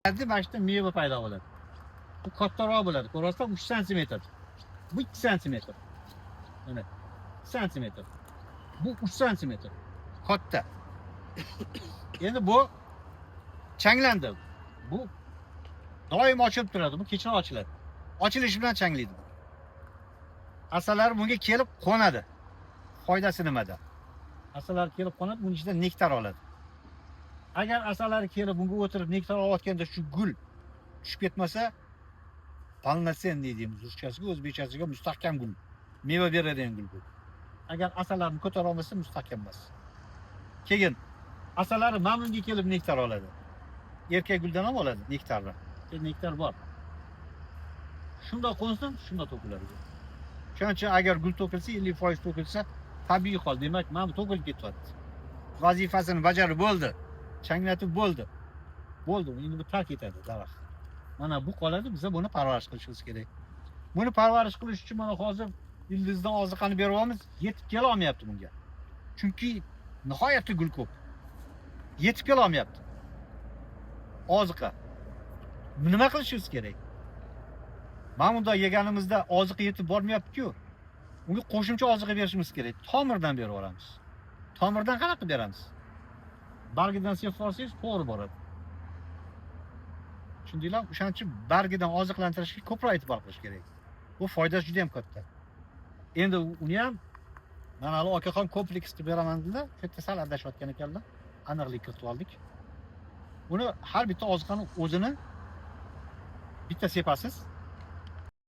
Mana shu yerda meva paydo bo'ladi. Bu kattaroq bo'ladi. Ko'rasizlar, 3 santimetr. Bu 2 santimetr. Mana 2 santimetr. Bu 3 santimetr. Katta. Endi bu changlandi. Bu doim ochilib turadi. Bu kechroq ochiladi. Ochilishi bilan changlaydi. Asalari bunga kelib qo'nadi. Foydasi nimada? Asalari kelib qo'nadi, buning ichidan nektar oladi. Agar asalari kelib bunga o'tirib nektar olayotganda shu gul tushib ketmasa, полноценный deymiz ruschasiga, o'zbekchasiga mustahkam gul. Meva beradigan gul bu. Agar asallarni ko'tara olmasa, mustahkam emas. Keyin asalari mana bunga kelib nektar oladi. Erkak guldan ham oladi nektarni. Nektar bor. Shundoq qo'nsin, shundoq to'kiladi. Shuning uchun agar gul to'kilsa, 50% to'kilsa, tabiiy hol. Demak, mana bu to'kilib ketyapti. Vazifasini bajarib bo'ldi. Changlatib bo'ldi. Bo'ldi, endi bu tark etadi daraxt. Mana bu qoladi, biza buni parvarish qilishimiz kerak. Buni parvarish qilish uchun mana hozir ildizdan oziqani beryapmiz, yetib kela olmayapti bunga. Chunki nihoyatda gul ko'p. Yetib kela olmayapti. Oziqa. Nima qilishimiz kerak? Mana bunday yeganimizda oziqa yetib bormayapti-ku. Unga qo'shimcha oziqa berishimiz kerak. Tomirdan berib yuboramiz. Tomirdan qanaqa beramiz? Bargidan sepib yuborsangiz to'g'ri boradi. Tushundinglar? O'shaning uchun bargidan oziqlantirishga ko'proq e'tibor qilish kerak. Bu foydasi juda ham katta. Endi uni ham mana hali okaxon kompleks qilib beraman dedilar. Shu yerda sal adashayotgan ekanlar. Aniqlik kiritib oldik. Buni har bitta oziqani o'zini bitta sepasiz.